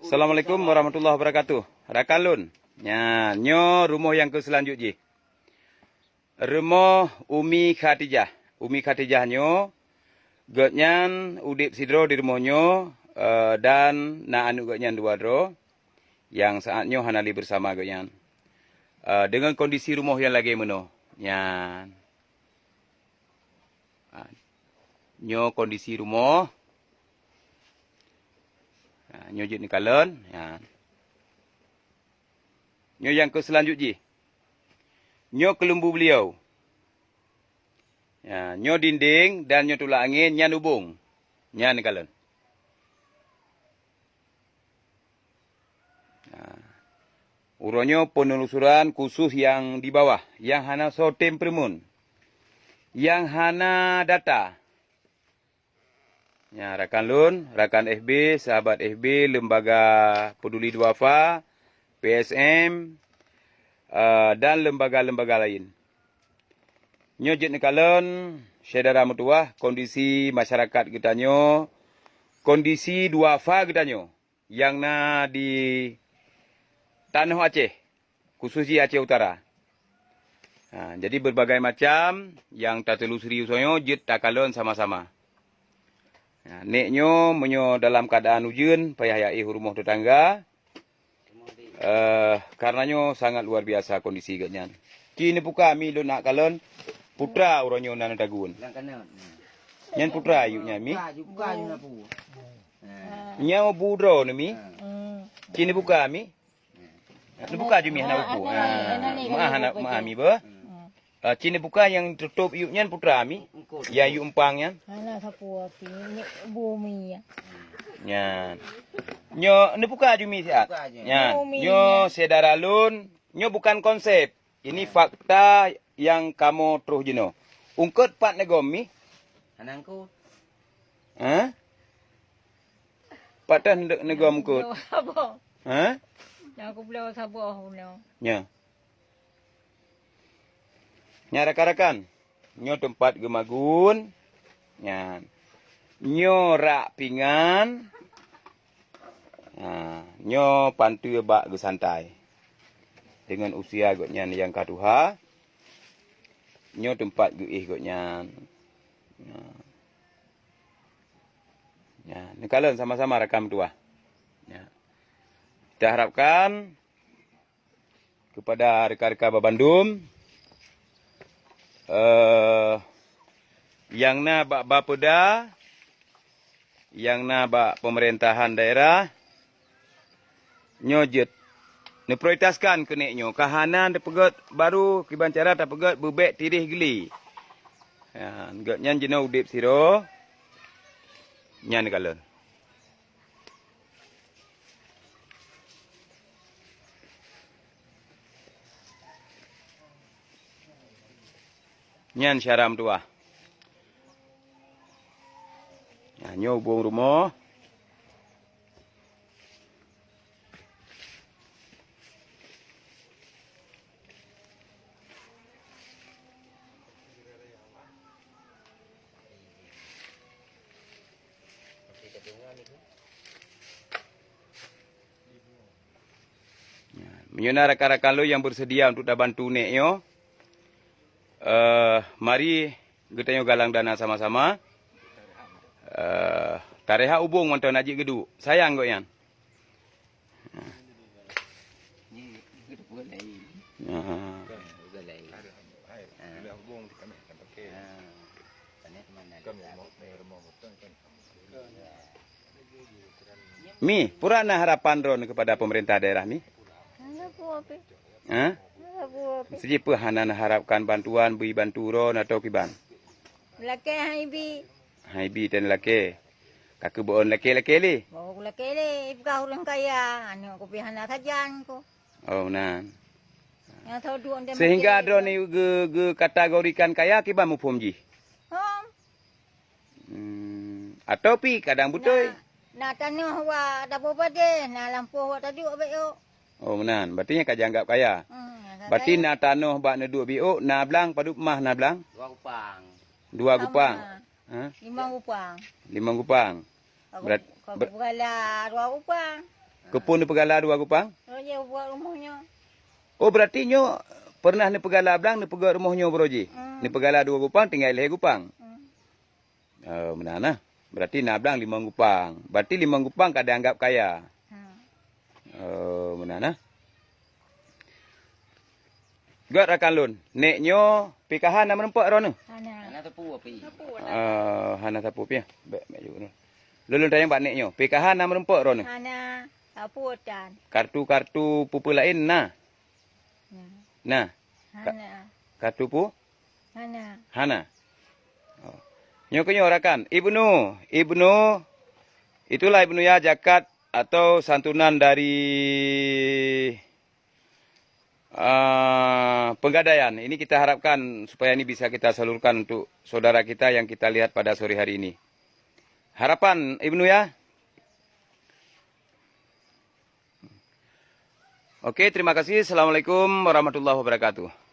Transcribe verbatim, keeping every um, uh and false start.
Assalamualaikum warahmatullahi wabarakatuh. Rakan lôn. Nyan, nyoe rumoh nyang keu seulanjut jih. Rumoh Umi Khadijah. Umi Khadijah nyoe, gobnyan udeb sidroe di rumoh nyoe, eh, dan na aneuk gobnyan dua droe, nyang saat nyoe hana lé beusama gobnyan. Eh, deungon kondisi rumoh nyang lagée meunoe. Nyan. Ha. Nyoe kondisi rumoh. Ha, nyoe jeuet neukalon. Ha. Nyoe nyang keu seulanjut jih. Nyoe keuleumbu beuliau. Ya, nyoe dinding dan nyoe tulak angén, nyan ubong. Nyan neukalon. Nah, uroe nyoe penelusuran khusus nyang di bawah, nyang hana soe tem peureumeun, nyang hana data. Nyan rakan lôn, rakan F B, sahabat F B, Lembaga Peduli Duafa, P S M, eh, dan lembaga-lembaga laén. Nyoe jeuet neukalon, syedara meutuwah, kondisi masyarakat geutanyoe, kondisi duafa geutanyoe nyang na di tanoh Aceh, khusus jih Aceh Utara. Ha, jadi berbagai macam nyang tatelusuri usoe nyoe jeuet takalon sama-sama. Ha, nek nyoe meunyoe dalam keadaan ujeuen payah jak éh u rumoh tetangga, Eh, karena nyoe sangat luar biasa kondisi gobnyan. Ci neubuka mi lôn nak kalon, putra uroe nyoe na tagun. Nyan putra ayuk nyan mi. Nyoe bu droe nyoe mi. Ci neubuka mi. Neubuka ju mi hana upu. Ah, maah hana maah mi beuh. Ah, ci neubuka nyang tutôp yup nyan putra mi. Nyang yup empang nyan. Hana sapeue api, nyoe bumi nyan. Nyan. Nyoe neubuka ju mi siat. Nyan. Bumi nyoe nyan. Syedara lôn, nyoe bukan konsep. Ini fakta nyang kamoe troh jinoe. Ungkot pat neugom mi? Hana ungkot. Hah? Pat teuh neugom ungkot? Saboh. Hah? Nyang kubloe saboh unoe. Nyoe. Nyan rakan-rakan, nyoe teumpat geumagun. Nyan. Nyoe rak pingan. Ha, nyoe panteue bak geusantai. Deungon usia gobnyan nyang ka tuha, nyoe teumpat geuéh gobnyan. Nyan. Nyan, neukalon sama-sama rakan meutuwah. Nyan. Kita harapkan kepada rekan-rekan babandum, eh, nyang na bak Bapeda, nyang na bak pemerintahan daerah, nyoe jeuet neuprioritaskan keuneuk nyoe. Ka hana tapeugét baru kiban cara tapeugét beubek tireh geuli. Ya, gobnyan jinoe udeb sidroe, nyan kalon. Nyan syedara meutuwah. Nyan nyoe ubong rumoh. Ya, meunyoe na rakan-rakan lôn nyang beuseudia untuk tabantu nek nyoe, eh, mari geutanyoe galang dana sama-sama. Eh, tarehak ubong mantong na jeuet geuduek. Sayang gobnyan. Nah. Mi, pura na harapan droeneuh kepada pemerintah daerah mi? Hana peue pih. Hah? Hana peue pih. Siji peue hana neuharapkan bantuan, bri bantu droeneuh atau kiban? Lakée hai bi. Hai bi dan lakée. Ka keubeuen lakée-lakée lé. Bawa lakée lé, ipeugah ureuëng kaya, aneuk kupi hana sajan ko. Oh, nan. Nyang tho duek ndem Sehingga lakée. Droeneuh geu-, geukategorikan kaya kiban muphom jih. Hom. Hmm, atau pi kadang beutôi. Na, na tanoh wa dabo badeh, na lampôh wa taduek bek yok. Oh, meunan. Berarti nyan ka jianggap kaya. Hmm, berarti kaya. Na tanoh bak neuduek bek yok, na blang, padub mah na blang? Dua gupang. Dua gupang. Sama. Ha? Limong gupang. Limong gupang. Berat-, Ka ber- peugala dua gupang. Keupeue neupeugala dua gupang? Roh jih buat rumoh nyoe. Oh, berarti nyoe pernah neupeugala blang, neupeugöt rumoh nyoe baroe jih? Hmm. Neupeugala dua gupang, tinggai lhèe gupang. Hmm. Oh, meunan nah. Berarti na blang limong gupang. Berarti limong gupang ka dianggap kaya. Ha. Oh, meunan nah. Göt rakan lôn, nèk nyoe pih ka hana meurumpok droeneuh? Hana. Hana teupeu api. Teupeu dah. Ah, hana teupeu pih. Bèk, bèk jeuet. Lôn, lôn tanyong bak nèk nyoe, pih ka hana meurumpok droeneuh? Hana. Teupeu tan. Kartu-kartu peue-peue laén na? Na. Nah. Ka-, Hana. Kartu peue? Hana. Hana. Oh. Nyoe keuh nyoe rakan, Ibnu, Ibnu, itulah Ibnu ya, zakat atau santunan dari ah, Pegadaian. Ini kita harapkan supaya ini bisa kita salurkan untuk saudara kita yang kita lihat pada sore hari ini. Harapan Ibnu ya. Oke, terima kasih. Assalamualaikum warahmatullahi wabarakatuh.